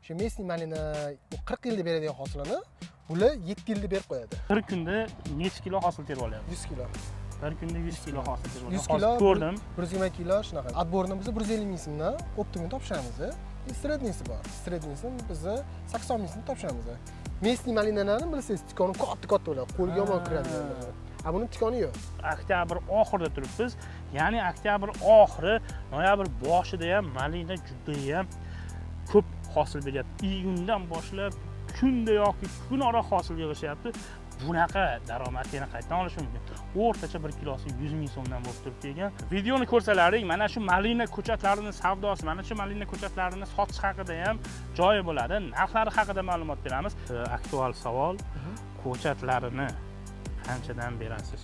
O'sha местный malina bu 40 yilda beradigan hosilini bular 7 yilda berib qo'yadi. Bir kunda necha kilo hosil terib olyapsiz? 100 kilo. Bir kunda 100 kilo hosil terib 100 olyapsiz. kilo. Hozir ko'rdim. 120 kilo shunaqa. Отбор ni biz 150 ming so'mdan оптом topshiramiz. И средний si bor. Средний sini biz 80 ming so'mdan topshiramiz. Местный malinalarni bilsangiz, tikoni katta katta bo'ladi, qo'lga yomon kiradi. A buni tikoni yo'q. Oktyabr oxirida turibmiz, ya'ni oktyabr oxiri, noyabr boshida ham malina judayam ko'p hosil beryapti. Iyundan boshlab kunda yoki kunora hosil yig'ishyapti. Bunaqa daromadni yana qayerdan olish mumkin? O'rtacha bir kilosi 100 ming so'mdan bo'lib turibdi ekan. Videoni ko'rsalaring, mana shu malina ko'chatlarini savdosi, mana shu malina ko'chatlarini sotish haqida ham joyi bo'ladi, narxlari haqida ma'lumot beramiz. Aktual savol: ko'chatlarini qanchadan berasiz?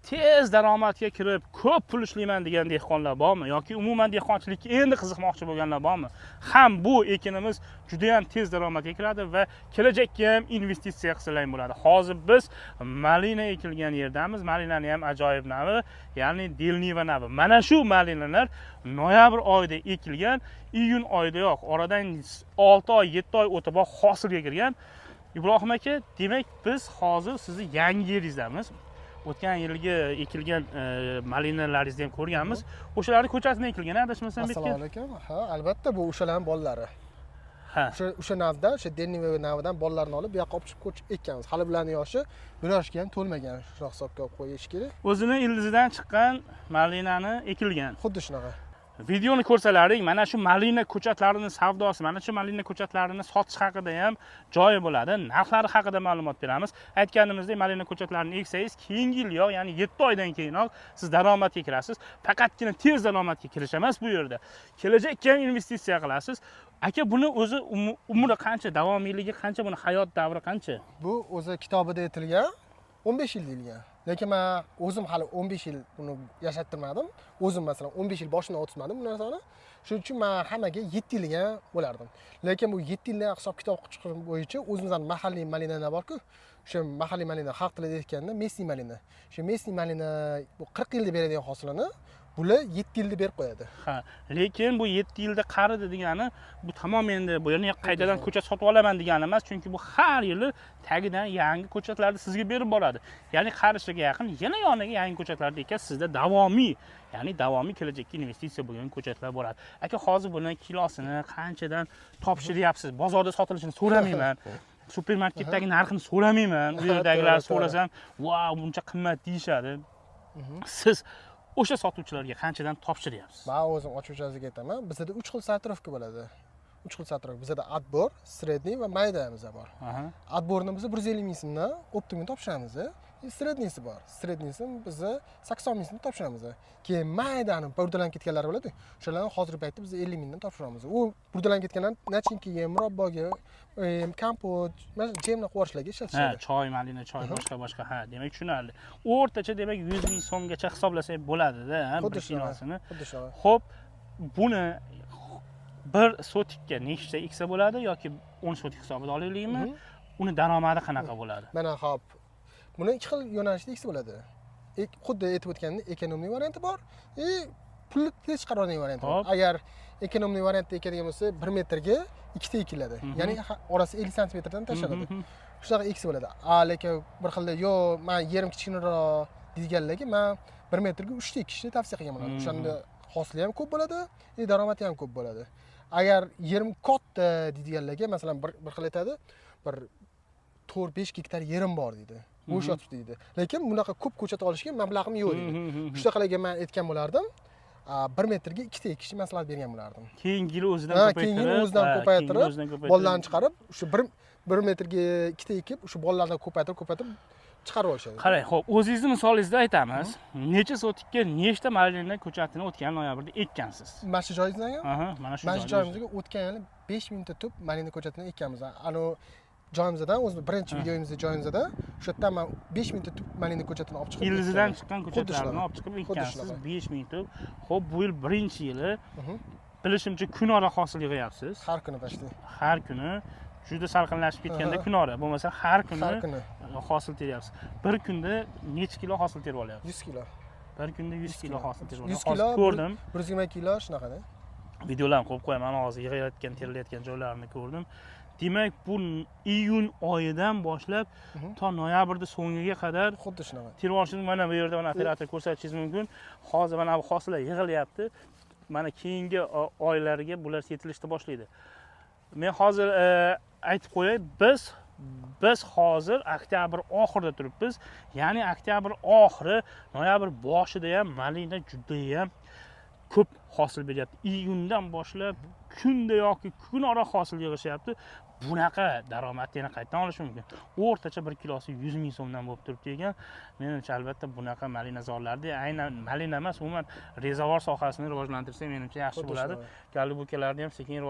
Tez daromadga kirib, ko'p pul ishlayman degan dehqonlar bormi yoki umuman dehqonchilikka endi qiziqmoqchi bo'lganlar bormi? Ham bu ekinimiz juda ham tez daromadga kiradi va kelajakka ham investitsiya qilsalar ham bo'ladi. Hozir biz malina ekilgan yerdamiz. Malinani ham ajoyib navi, ya'ni Delniva navi. Mana shu malinalar noyabr oyida ekilgan, iyun oyidayoq, oradan 6 oy, 7 oy o'tib hosilga kirgan. Ibrohim aka, demak, biz hozir sizni yangi yeringizdamiz. O'tgan yilgi ekilgan malinalaringizni ham ko'rganmiz. O'shalarni ko'chatini ekilgan, adashmasam, bu Assalomu yerga. alaykum. Ha, albatta, bu o'shalarning bolalari. O'sha navda, o'sha Delniva navidan bolalarini olib, bu yoqqa olib chiqib ko'chib ekkanmiz. Hali bularning yoshi bir yoshga ham to'lmagan. Shunaqa hisobga olib qo'yish kerak. O'zini ildizidan chiqqan malinani ekilgan. Xuddi shunaqa. Videoni ko'rsalaring, mana shu malina ko'chatlarini savdosi, mana shu malina ko'chatlarini sotish haqida ham joyi bo'ladi, narxlari haqida ma'lumot beramiz. Aytganimizdek, malina ko'chatlarini eksangiz, keyingi yilyoq, ya'ni 7 oydan keyinoq siz daromadga kirasiz. Faqatgina tez daromadga kirish emas, bu yerda kelajakka ham investitsiya qilasiz. Aka, buni o'zi umri qancha, davomiyligi qancha, buni hayot davri qancha? Bu o'zi kitobida aytilgan 15 yil deyilgan. Lekin men o'zim hali 15 yil buni yashattirmadim. O'zim, masalan, 15 yil boshimdan o'tkazmadim bu narsani. Shuning uchun men hammaga 7 yilga bo'lardim. Lekin bu 7 yildan hisob kitob chiqarish bo'yicha o'zimizning mahalliy malinalar bor-ku. O'sha mahalliy malina, xalq tilida aytganda местный malina. O'sha местный malina bu 40 yilda beradigan hosilini bular 7 yilda berib qo'yadi. Ha, lekin bu 7 yilda qaridi degani, bu tamom, endi bu yerni qaytadan ko'chat sotib olaman degani emas, chunki bu har yili tagidan yangi ko'chatlarni sizga berib boradi. Ya'ni qarishiga yaqin yana yoniga yangi ko'chatlarni ekasiz, sizda davomiy, ya'ni davomiy kelajakka investitsiya bo'lgan ko'chatlar bo'ladi. Aka, hozir buni kilosini qanchadan topshiryapsiz? Bozorda sotilishini so'ramayman. Supermarketdagi narxini so'ramayman. U yerdagilar so'rasam, "Vau, buncha qimmat" deyishadi. Siz o'sha sotuvchilarga qanchadan topshiryapsiz? Man o'zim ochiqchasiga aytaman, bizada 3 xil сортировка bo'ladi. 3 xil сортировка. Bizada отбор, средний va maydamiz bor. Отбор ni biz 150 ming so'mdan оптом ga topshiramiz. И средний si bor. Средний sini biz 80 ming so'mdan topshiramiz. Keyin maydani burdalanib ketganlari bo'ladi. O'shalarni hozirgi paytda biz 50 mingdan topshiramiz. U burdalanib ketganlar начинка ga, murabboga, kompot, mana jemni qilib Ha, ishlatishadi. Choy, malina choy, boshqa boshqa. Ha, demak, tushunarli. O'rtacha, demak, 100 ming so'mgacha hisoblasak bo'ladida, ha, bir Xuddi shunaqa. kilosini. Xuddi shunaqa. Xo'p, buni bir sotikka nechta eksa bo'ladi yoki 10 sotik hisobida olaylikmi? Uni daromadi qanaqa bo'ladi? Mana, hop. Buni ikki xil yo'nalishda eksa bo'ladi. Xuddi aytib o'tganimdek, экономный varianti bor и pulni tez chiqaradigan varianti bor. Agar экономный variantda ekadigan bo'lsa, 1 metrga ikkita ekiladi. Ya'ni orasi 50 santimetrdan tashlanadi. Shunaqa eksa bo'ladi. A lekin bir xilda yo'q, man yerim kichkinaroq deydiganlarga man 1 metrga 3 ta ekishni tavsiya qilgan bo'laman. O'shanda hosili ham ko'p bo'ladi, и daromadi ham ko'p bo'ladi. Agar yerim katta deydiganlarga, masalan, bir xil aytadi, bir 4-5 gektar yerim bor deydi. Bo'sh yotibdi deydi. Lekin bunaqa ko'p ko'chat olishga mablag'im yo'q deydi. Shunaqalarga man aytgan bo'lardim, 1 metrga ikkita ekishni maslahat bergan bo'lardim. Keyingi yili o'zidan Ha, ko'paytirib, keyingi yili o'zidan ha, ko'paytirib, keyingi yili o'zidan ko'paytirib. Bolalarni chiqarib, o'sha bir metrga ikkita ekib, o'sha bolalardan ko'paytirib, ko'paytirib chiqarib olishadi. Qarang, xo'p, o'zingizni misolingizda aytamiz. Necha sotikka nechta malina ko'chatini o'tgan noyabrda ekkansiz? Mana shu joyingizdan? Aha, mana shu Mana shu joyni. joyimizga o'tgan yili 5000 ta tup malina ko'chatini ekkanmiz. Anavi joyimizdan, o'zi birinchi videomizda joyimizda, o'sha yerdan man 5000 ta tup malina ko'chatini olib chiqib Ildizidan ekkanman. Chiqqan Xuddi ko'chatlarni shunaqa. olib chiqib Xuddi ekkansiz shunaqa. 5000 tup. Xo'p, bu yil birinchi yili. Bilishimcha, kunora hosil yig'yapsiz. Har kuni почти. Har kuni, juda salqinlashib ketganda kunora, bo'lmasa har kuni Har kuni hosil teryapsiz. Bir kunda necha kilo hosil terib olyapsiz? 100 kilo. Bir kunda 100 kilo hosil terib 100 olyapsiz. kilo, Hozir ko'rdim. 120 kilo shunaqada. Videolarni qo'yib qo'yaman, hozir yig'ayotgan, terilayotgan joylarini ko'rdim. Demak, bu iyun oyidan boshlab to noyabrda so'ngiga qadar xuddi shunaqa terib olishingiz. Mana bu yerda mana operator ko'rsatishingiz mumkin. Hozir mana bu hosillar yig'ilyapti. Mana keyingi oylarga bular yetilishni boshlaydi. Men hozir aytib qo'yay, biz hozir oktyabr oxirida turibmiz. Ya'ni oktyabr oxiri, noyabr boshida ham malina juda ham ko'p hosil beryapti. Iyundan boshlab kunda yoki kunora hosil yig'ishyapti. Bunaqa daromadni yana qayerdan olish mumkin? O'rtacha 1 kilosi 100 ming so'mdan bo'lib turibdi ekan. Menimcha, albatta bunaqa malinazorlarda aynan malina emas, umuman rezavor sohasini rivojlantirsak, menimcha yaxshi bo'ladi. Голубика larni ham sekin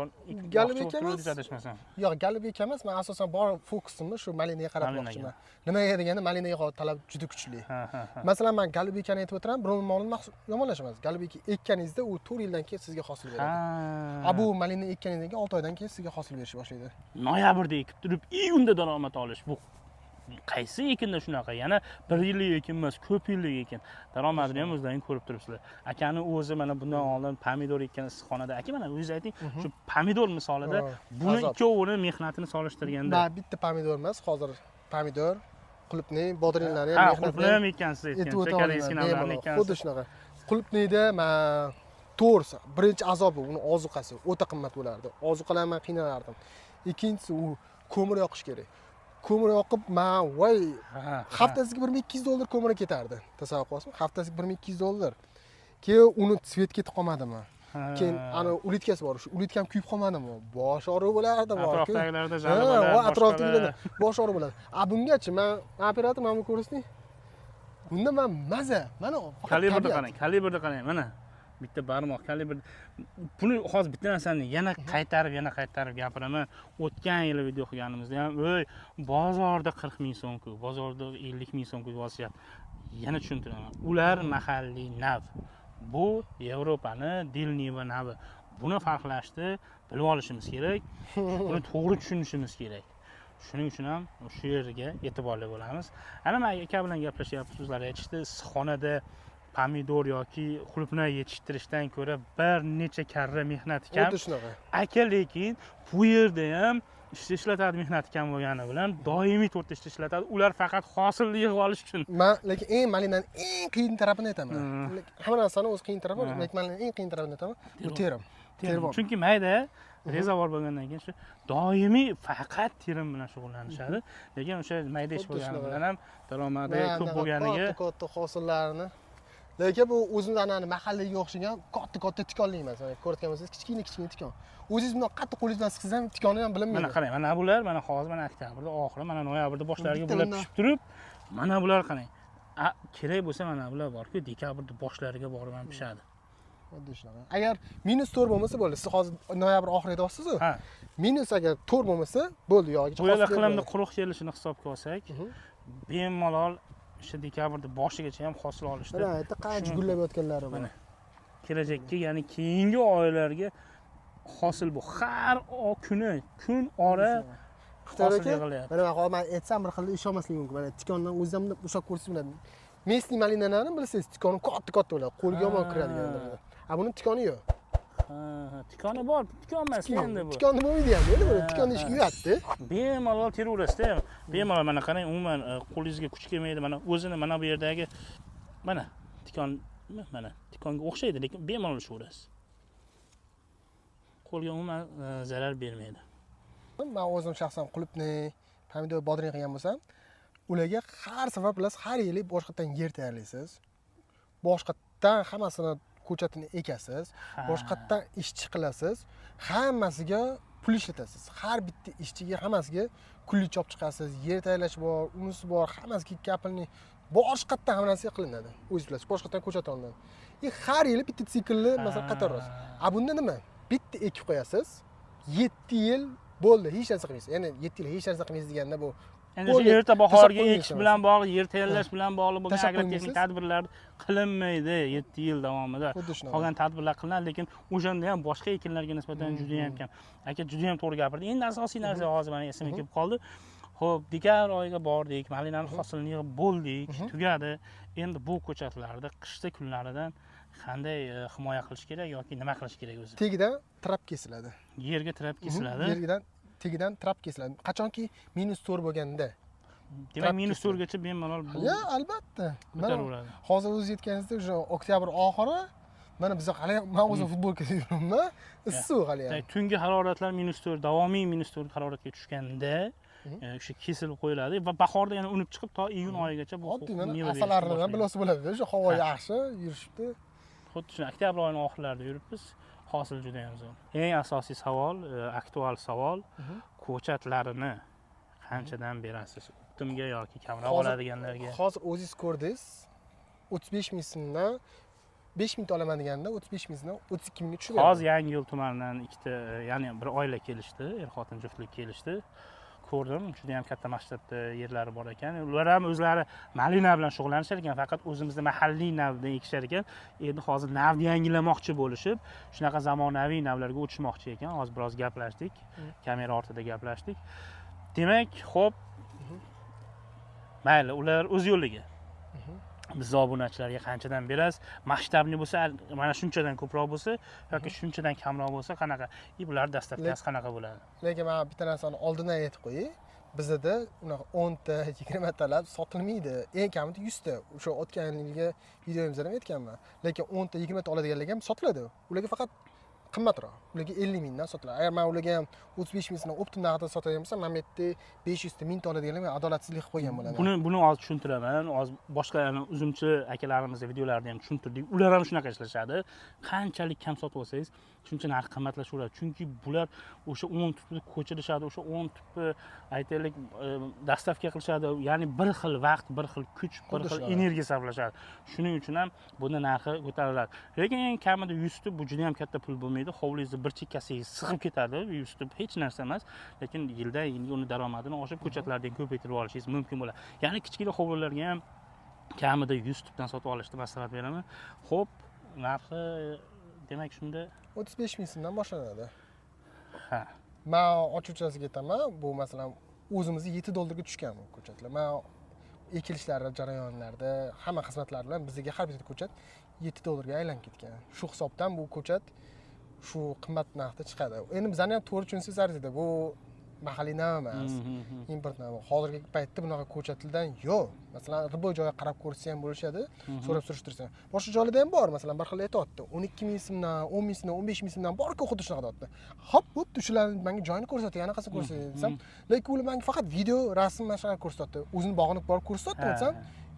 Голубика emas. Adashmasam. Yo'q, голубика emas, men asosan bor fokusimni shu malinaga qaratmoqchiman. Nimaga deganda, malinaga hozir talab juda kuchli. Ha, ha, ha. Masalan, men голубика ni aytib o'tiraman, birov molini yomonlash emas. Голубика ekkaningizda u 4 yildan keyin sizga hosil beradi. A bu malina ekkaningizdan keyin 6 oydan keyin sizga hosil berishni boshlaydi. Noyabrda ekib turib, iyunda daromad olish, bu qaysi ekinda shunaqa? Yana 1 yillik ekin emas, ko'p yillik ekin. Daromadini ham o'zlaring ko'rib turibsizlar. Akani o'zi mana bundan oldin pomidor ekkan issiqxonada. Aka, mana o'zingiz ayting, shu pomidor misolida buni azob. ikkovini mehnatini solishtirganda. Man bitta pomidor emas, hozir pomidor, qulupnay, bodringlarni Ha, ham qulupnay ham ekkansiz aytib aytgan. o'ta Chakaleyskiy olmayman, navlarni bemalol. ekkansiz. Xuddi shunaqa. Qulupnayda man to'g'risi, birinchi azobi uni ozuqasi o'ta qimmat bo'lardi. Ozuqalar man qiynalardim. Ikkinchisi, u ko'mir yoqish kerak. Ko'mir yoqib, man voy, haftasiga $1200 ko'miri ketardi. Tasavvur qilyapsizmi? Haftasiga $1200. Keyin uni цвет ketib qolmadimi? Keyin ana улитка si bor, shu улитка m kuyib qolmadimi? Bosh og'rig'i bo'lardi bor. Atrofdagilarda Ha, жалоба lar, va atrofdagilarda bosh og'rig'i bo'ladi. A bungachi man operator mana buni ko'rsating. Bunda man maza, mana faqat Kalibrni tabiat. qarang, kalibrni qarang, mana bitta barmoq kalibr. Buni hozir bitta narsani yana qaytarib, yana qaytarib gapiraman. O'tgan yili video qilganimizda ham, "Ey, bozorda 40 ming so'm-ku, bozorda 50 ming so'm-ku" deyapti. Yana tushuntiraman. Ular mahalliy nav. Bu Yevropani Dilniva navi. Buni farqlashni bilib olishimiz kerak. Buni to'g'ri tushunishimiz kerak. Shuning uchun ham shu yerga e'tiborli bo'lamiz. Ana man aka bilan gaplashyapmiz, o'zlari aytishdi, issiqxonada pomidor yoki qulupnay yetishtirishdan ko'ra bir necha karra mehnati kam. Xuddi shunaqa. Aka lekin bu yerda ham ishchi ishlatadi, mehnati kam bo'lgani bilan doimiy to'rtta ishchi ishlatadi. Ular faqat hosilni yig'ib olish uchun. Man lekin eng malinani eng qiyin tarafini aytaman. Hamma narsani o'z qiyin tarafi bor, lekin malinani eng qiyin tarafini aytaman. Bu terim. Terim. Chunki mayda rezavor bo'lgandan keyin shu doimiy faqat terim bilan shug'ullanishadi. Lekin o'sha mayda ish Xuddi bo'lgani shunaqa. bilan ham daromadi Mana ko'p bunaqa bo'lganiga katta katta hosillarni. Lekin bu o'zimiz anani mahalliyga o'xshagan katta katta tikonli emas. Mana ko'rayotgan bo'lsangiz, kichkina kichkina tikon. O'zingiz bundoq qattiq qo'lingiz bilan siqsangiz ham tikoni ham bilinmaydi. Mana qarang, mana bular, mana hozir mana oktyabrda oxiri, mana noyabrda boshlariga Bitta bular bundan- pishib turib, mana bular qarang. Kerak bo'lsa mana bular borku, dekabrda boshlariga borib ham pishadi. Xuddi shunaqa. Agar -4 bo'lmasa bo'ldi. Siz hozir noyabr oxirida aytyapsiz-ku. Ha. Minus agar 4 bo'lmasa bo'ldi, yoki Bu yerda iqlimni quruq kelishini hisobga olsak, bemalol o'sha dekabrda boshigacha ham hosil olishdi. Mana yerda qancha Shu- gullab yotganlari bor. Mana kelajakka, ya'ni keyingi oylarga hosil bu har kuni kun ora Xitoy hosil aka, yig'ilyapti. Mana man hozir man aytsam bir xil ishonmasligi mumkin. Mana tikondan o'ziz ham ushlab ko'rsangiz bo'ladi. Местный malinalarni bilsangiz, tikoni katta katta bo'ladi, qo'lga yomon kiradigan. A buni tikoni yo'q. Ha, tikoni bor, tikon emas endi bu. Tikonni bo'lmaydi ham, endi buni tikonni ishga uyatdi. Bemalol teraverasizda, bemalol mana qarang, umuman qo'lingizga kuch kelmaydi. Mana o'zini mana bu yerdagi mana tikon, mana tikonga o'xshaydi, lekin bemalol ushlaverasiz. Qo'lga umuman zarar bermaydi. Man o'zim shaxsan qulupnay, pomidor, bodring qilgan bo'lsam, ularga har safar bilasiz, har yili boshqatdan yer tayyorlaysiz. Boshqatdan hammasini ko'chatini ekasiz, boshqatdan ishchi qilasiz, hammasiga pul ishlatasiz. Har bitta ishchiga hammasiga kulich olib chiqasiz, yer tayyorlash bor, unisi bor, hammasiga капельный boshqatdan hamma narsa qilinadi. O'zingiz bilasiz, boshqatdan ko'chat olinadi. И har yili bitta siklni masalan qaytarasiz. A bunda nima? Bitta ekib qo'yasiz, 7 yil bo'ldi, hech narsa qilmaysiz. Ya'ni 7 yil hech narsa qilmaysiz deganda bu Endi shu Bo'ldi, erta tashlab bahorga qo'ymaysiz. ekish bilan bog'liq, yer tayyorlash bilan bog'liq bo'lgan Tashlab agrotexnik qo'ymaysiz. tadbirlar qilinmaydi 7 yil davomida. Xuddi shunaqa. Qolgan tadbirlar qilinadi, lekin o'shanda ham boshqa ekinlarga nisbatan juda ham kam. Aka juda ham to'g'ri gapirdi. Endi asosiy narsa hozir meni esimga kelib qoldi. Xo'p, dekabr oyiga bordik, malinani hosilini yig'ib bo'ldik, tugadi. Endi bu ko'chatlarda qishda kunlaridan Qanday himoya qilish kerak yoki nima qilish kerak o'zi? Tagidan trap kesiladi. Yerga trap kesiladi. Yerdan tagidan trap kesiladi. Qachonki -4 bo'lganda. Demak, -4 gacha bemalol bu. Ya, albatta. Ko'taraveradi. Hozir o'zingiz aytganingizdek, o'sha oktyabr oxiri mana biz hali, men o'zim futbolkada yuribman, issiq hali ham. Tungi haroratlar -4, davomiy -4 haroratga tushganda o'sha kesilib qo'yiladi va bahorda yana unib chiqib to iyun oyigacha bu oddiy mana asalaridan bilsa bo'ladi, o'sha havo yaxshi yurishibdi. Xuddi shuni oktyabr oyining oxirlarida yuribmiz, hosil juda ham zo'r. Eng asosiy savol, aktual savol, ko'chatlarini qanchadan berasiz? Optimga yoki kamroq oladiganlarga? Hozir o'zingiz ko'rdingiz, 35 ming so'mdan 5 ming olaman deganda 35 ming so'mdan 32 mingga tushib berdi. Hozir Yangiyo'l tumanidan ikkita, ya'ni bir oila kelishdi, er-xotin juftlik kelishdi. Ko'rdim, juda ham katta masshtabda yerlari bor ekan. Ular ham o'zlari malina bilan shug'ullanishar ekan, faqat o'zimizda mahalliy navdan ekishar ekan. Endi hozir navni yangilamoqchi bo'lishib, shunaqa zamonaviy navlarga o'tishmoqchi ekan. Hozir biroz gaplashdik, kamera ortida gaplashdik. Demak, xo'p, mayli, ular o'z yo'liga. Biz obunachilarga qanchadan berasiz? Masshtabni bo'lsa, mana shunchadan ko'proq bo'lsa yoki shunchadan kamroq bo'lsa qanaqa? Bular dastavkasi qanaqa bo'ladi? Lekin men bitta narsani oldindan aytib qo'yay. Bizda unaqa 10 ta, 20 talab sotilmaydi. Eng kamida 100 ta. O'sha o'tgan yilgi videomizda ham aytganman. Lekin 10 ta, 20 ta oladiganlar ham sotiladi. Ularga faqat qimmatroq. Ularga 50 mingdan sotiladi. Agar men ularga ham 35 ming so'mdan optim narxda sotadigan bo'lsam, men bu yerda 500 ta, 1000 ta oladiganlar men adolatsizlik qilib qo'ygan bo'laman. Buni hozir tushuntiraman. Hozir boshqa uzumchi akalarimizni videolarida ham tushuntirdik. Ular ham shunaqa ishlashadi. Qanchalik kam sotib olsangiz, shuncha narx qimmatlashaveradi. Chunki bular o'sha 10 tupni ko'chirishadi, o'sha 10 tupni aytaylik, dastavka qilishadi. Ya'ni bir xil vaqt, bir xil kuch, bir xil energiya sarflashadi. Shuning uchun ham buni narxi ko'tariladi. Lekin eng kamida 100 tup bu juda ham katta pul bo'lmaydi. Hovlingizni bir chekkasiga sig'ib ketadi. 100 tup hech narsa emas, lekin yildan yilga uni daromadini oshib ko'chatlardan ko'paytirib olishingiz mumkin bo'ladi. Ya'ni kichkina hovlilarga ham kamida 100 tupdan sotib olishni maslahat beraman. Xo'p, narxi demak shunda 35 ming so'mdan boshlanadi. Ha. Men ochiqchasiga aytaman, bu masalan o'zimizni $7 ga tushgan bu ko'chatlar. Men ekilishlari jarayonlarida hamma xizmatlar bilan bizga har bitta ko'chat $7 ga aylanib ketgan. Shu hisobdan bu ko'chat shu qimmat narxda chiqadi. Endi bizani ham to'g'ri tushunsangiz arziydi. Bu mahalliy nav emas, import nav. Hozirgi paytda bunaqa ko'chatlardan yo'q. Masalan, ribo joyga qarab ko'rsa ham bo'lishadi, so'rab surishtirsa. Boshqa joylarda ham bor, masalan, bir xil aytyapti. 12 ming so'mdan, 10 ming so'mdan, 15 ming so'mdan bor-ku, xuddi shunaqa deyapti. Hop, bo'pti, shularni menga joyini ko'rsatdi, anaqasini ko'rsatdi desam, lekin ular menga faqat video, rasm mana shunaqa ko'rsatdi. O'zini bog'ini borib ko'rsatdi desam,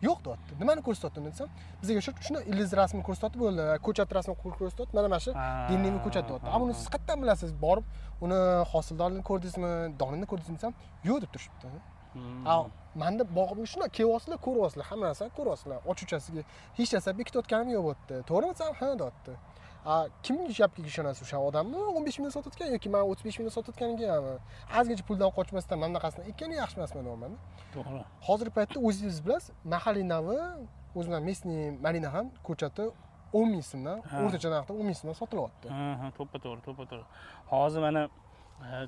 yo'q deyapti. Nimani ko'rsatdi desam, bizga shuni ildiz rasmini ko'rsatdi bo'ldi, ko'chat rasmini ko'rsatdi, mana shu dinni ko'chat deyapti. A buni siz qayerdan bilasiz? Borib uni hosildorligini ko'rdingizmi, donini ko'rdingizmi desam, yo'q deb turishibdi. A menda bog'imga shunday kelyapsizlar, ko'ryapsizlar, hamma narsani ko'ryapsizlar. Ochiqchasiga hech narsa bekitayotganim yo'q bo'pti. To'g'rimi desam, ha deyapti. A kimga gapga ishonasiz, o'sha odammi 15 mingdan sotayotgan yoki men 35 mingdan sotayotganigami? Ozgacha puldan qochmasdan mana bunaqasini ekkani yaxshi emasmi deyapman. To'g'ri. Hozirgi paytda o'zingiz bilasiz, mahalliy navi, o'zimdan местный malina ham ko'chati 10 ming so'mdan, o'rtacha narxda 10 ming so'mdan sotilyapti. Ha, to'ppa-to'g'ri, to'ppa-to'g'ri. Hozir mana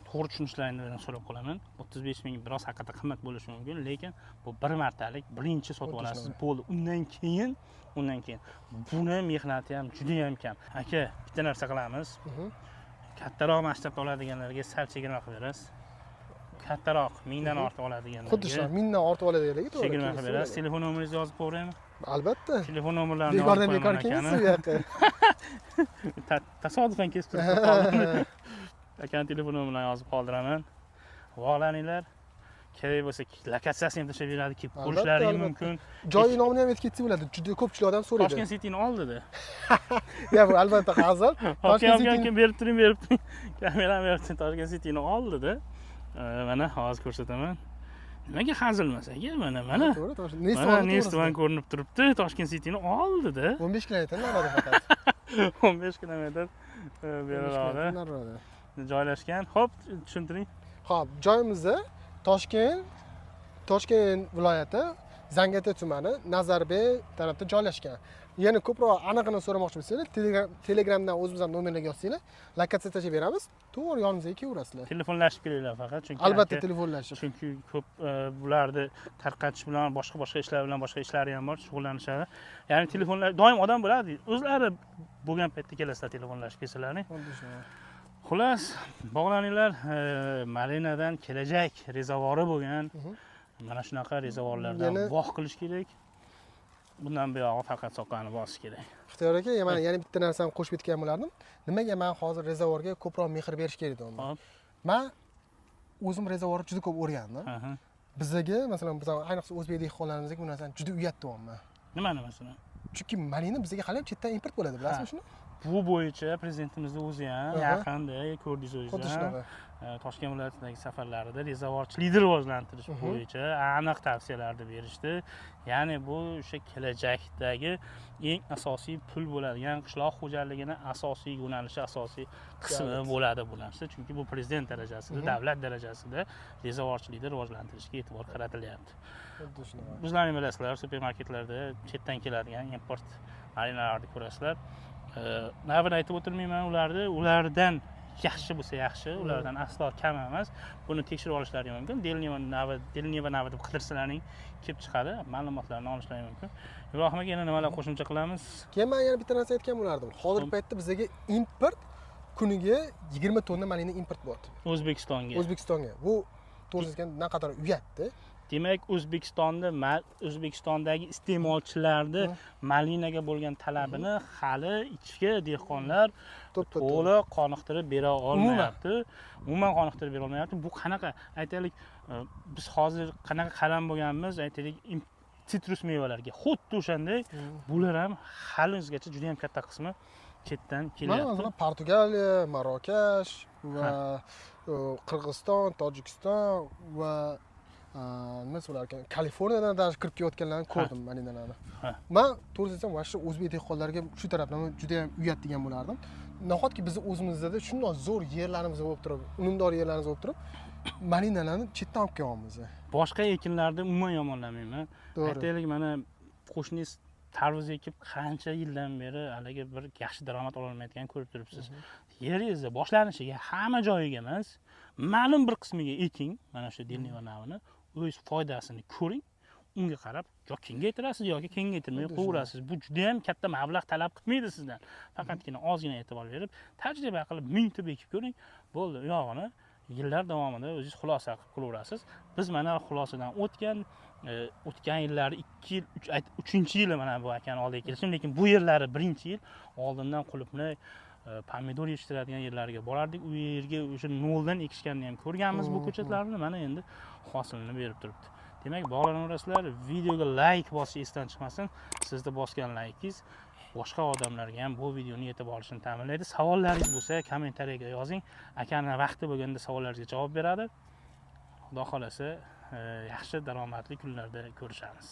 to'g'ri tushunishlaringni so'rab qolaman. 35 ming biroz haqiqatda qimmat bo'lishi mumkin, lekin bu bir martalik birinchi sotib olasiz, bo'ldi. Undan keyin buni mehnati ham juda ham kam. Aka, bitta narsa qilamiz. Kattaroq masshtabda oladiganlarga sal chegirma qilib berasiz. Kattaroq, 1000dan ortiq oladiganlarga. Xuddi shu, 1000dan ortiq oladiganlarga to'g'ri. Chegirma qilib berasiz. Telefon nomeringizni yozib qo'yaymi? Albatta. Telefon nomerlarini yozib qo'yaman. Bekor kelmaysiz bu yoqqa. Tasodifan kesib turib qoldim. Akani telefon nomerini yozib qoldiraman. Bog'laninglar. Kerak bo'lsa lokatsiyasini ham tashlab beradi, kelib ko'rishlari mumkin. Joyi nomini ham aytib ketsa bo'ladi. Juda ko'pchilik odam so'raydi. Toshkent City'ni oldida. Ya bu albatta hazil. Toshkent City'ni berib turing, berib turing. Kamerani berib turing. Toshkent City'ni oldida. Mana hozir ko'rsataman. Nimaga hazil emas aka? Mana mana. To'g'ri, to'g'ri. Nestivan ko'rinib turibdi. Toshkent City'ni oldida. 15 kilometr narida faqat. 15 kilometr beriroqda joylashgan. Xo'p, tushuntiring. Xo'p, joyimizda Toshkent viloyati Zangiota tumani, Nazarbek tarafda joylashgan. Yana ko'proq anig'ini so'ramoqchi bo'lsanglar, Telegramdan o'zimizdan nomerlarga yozsanglar, lokatsiya tashlab beramiz. To'g'ri yonimizga kelaverasizlar. Telefonlashib kelinglar faqat, chunki Albatta telefonlashib. Chunki ko'p bularni tarqatish bilan, boshqa boshqa ishlar bilan, boshqa ishlari ham bor, shug'ullanishadi. Ya'ni telefonlar doim odam bo'ladi, o'zlari bo'lgan paytda kelasizlar telefonlashib kelsalaring. Xullas, bog'laninglar, malinadan kelajak rezavori bo'lgan mana shunaqa rezavorlardan bog' qilish kerak. Bundan buyog'i faqat soqqani bosish kerak. Ixtiyor aka, mana yana bitta narsani qo'shib ketgan bo'lardim. Nimaga man hozir rezavorga ko'proq mehr berish kerak deyapman? Man o'zim rezavorni juda ko'p o'rgandim. Bizaga, masalan, biz ayniqsa o'zbek dehqonlarimizga bu narsani juda uyat deyapman. Nimani masalan? Chunki malina bizga hali ham chetdan import bo'ladi, bilasizmi shuni? Bu bo'yicha prezidentimizni o'zi ham yaqinda ko'rdingiz Xuddi o'zingiz ham. shunaqa. Toshkent viloyatidagi safarlarida rezavorchilikni rivojlantirish bo'yicha aniq tavsiyalarni berishdi. Ya'ni bu o'sha kelajakdagi eng asosiy pul bo'ladigan qishloq xo'jaligini asosiy yo'nalishi, asosiy qismi bo'ladi bu narsa. Chunki bu prezident darajasida, davlat darajasida rezavorchilikni rivojlantirishga e'tibor qaratilyapti. Xuddi shunaqa. O'zlaring bilasizlar, supermarketlarda chetdan keladigan import malinalarni ko'rasizlar. Navini aytib o'tirmayman ularni, ulardan yaxshi bo'lsa yaxshi, ulardan aslo kam emas. Buni tekshirib olishlari mumkin. Delneva navi, Delneva navi deb qidirsalaring kelib chiqadi, ma'lumotlarni olishlari mumkin. Ibrohim aka, yana nimalar qo'shimcha qilamiz? Keyin men yana bitta narsa aytgan bo'lardim. Hozirgi paytda bizga import kuniga 20 tonna malina import bo'lyapti. O'zbekistonga. O'zbekistonga. Bu to'g'risini aytganda naqadar uyatdi. Demak, O'zbekistondagi iste'molchilarni malinaga bo'lgan talabini hali ichki dehqonlar To'ppa-to'g'ri. to'liq qoniqtirib bera olmayapti. Umuman qoniqtirib bera olmayapti. Bu qanaqa? Aytaylik, biz hozir qanaqa qaram bo'lganmiz, aytaylik, sitrus mevalarga. Xuddi o'shanday bular ham hali o'zgacha juda ham katta qismi chetdan Mana kelyapti. masalan Portugaliya, Marokash va Qirg'iziston, Tojikiston va nima bo'lar ekan, Kaliforniyadan даже kirib kelayotganlarni ko'rdim malinalarni. Man to'g'risini aytsam, mana shu o'zbek dehqonlariga shu taraflama juda ham uyat degan bo'lardim. Nahotki bizni o'zimizda shundoq zo'r yerlarimiz bo'lib turib, unumdor yerlarimiz bo'lib turib, malinalarni chetdan olib kelyapmiz. Boshqa ekinlarni umuman yomonlamayman. Aytaylik, mana qo'shningiz tarvuz ekib qancha yildan beri haligi bir yaxshi daromad ololmayotganini ko'rib turibsiz. Yeringizni boshlanishiga hamma joyiga emas, ma'lum bir qismiga eking, mana shu Delneva navini, o'z foydasini ko'ring. Unga qarab yo kengaytirasiz yoki kengaytirmay qo'yaverasiz. Bu juda ham katta mablag' talab qilmaydi sizdan. Faqatgina ozgina e'tibor berib, tajriba qilib 1000 tub ekib ko'ring. Bo'ldi, u yog'ini yillar davomida o'zingiz xulosa qilib qo'yaverasiz. Biz mana xulosadan o'tgan yillari 2 yil, 3, 3-yili mana bu akani oldiga kelishim, lekin bu yerlari 1-yil oldindan qulupnay, pomidor yetishtiradigan yerlarga borardik. U yerga o'sha noldan ekishganini ham ko'rganmiz bu ko'chatlarni. Mana endi hosilini berib turibdi. Demak, bog'lanaverasizlar, videoga like bosish esdan chiqmasin. Sizni bosgan laykingiz boshqa odamlarga ham bu videoni yetib olishini ta'minlaydi. Savollaringiz bo'lsa, kommentariyaga yozing. Akani vaqti bo'lganda savollaringizga javob beradi. Xudo xolasa, yaxshi daromadli kunlarda ko'rishamiz.